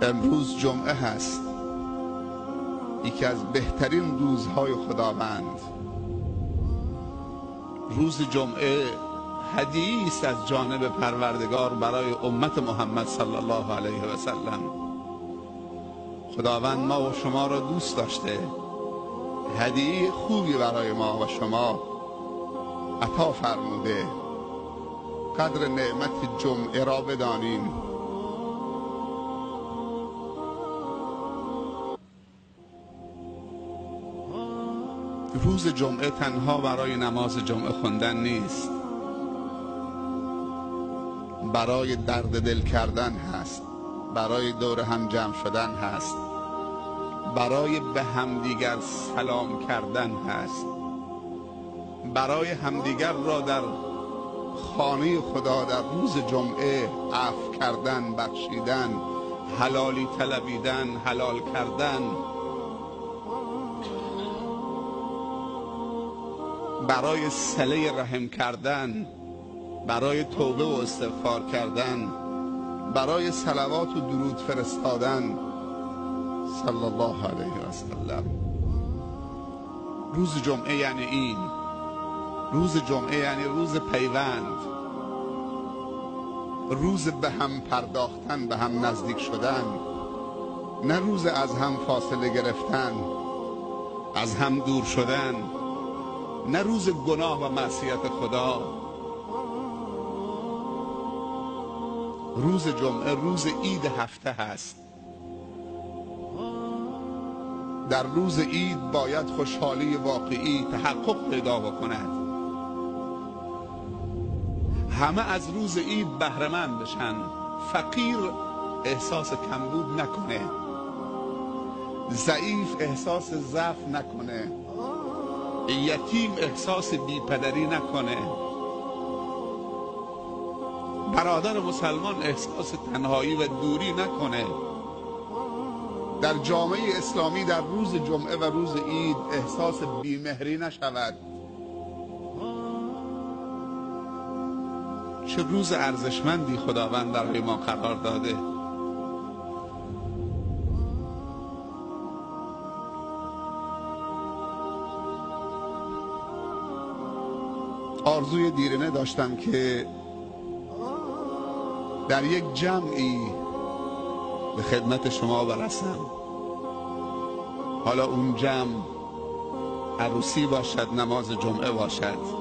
امروز جمعه هست، یکی از بهترین روزهای خداوند. روز جمعه هدیه است از جانب پروردگار برای امت محمد صلی الله علیه و سلم. خداوند ما و شما را دوست داشته، هدیه خوبی برای ما و شما عطا فرموده. قدر نعمت جمعه را بدانیم. روز جمعه تنها برای نماز جمعه خوندن نیست، برای درد دل کردن هست، برای دور هم جمع شدن هست، برای به همدیگر سلام کردن هست، برای همدیگر را در خانه خدا در روز جمعه عفو کردن، بخشیدن، حلالی طلبیدن، حلال کردن، برای صله رحم کردن، برای توبه و استغفار کردن، برای صلوات و درود فرستادن صلی الله علیه و سلم. روز جمعه یعنی این. روز جمعه یعنی روز پیوند، روز به هم پرداختن، به هم نزدیک شدن، نه روز از هم فاصله گرفتن، از هم دور شدن، نه روز گناه و معصیت خدا. روز جمعه روز عید هفته هست. در روز عید باید خوشحالی واقعی تحقق پیدا بکند، همه از روز عید بهره‌مند بشن، فقیر احساس کمبود نکنه، ضعیف احساس ضعف نکنه، یتیم احساس بیپدری نکنه، برادر مسلمان احساس تنهایی و دوری نکنه. در جامعه اسلامی در روز جمعه و روز عید احساس بیمهری نشود. چه روز ارزشمندی خداوند برای ما قرار داده. آرزوی دیرینه داشتم که در یک جمعی به خدمت شما برسم. حالا اون جمع عروسی باشد، نماز جمعه باشد.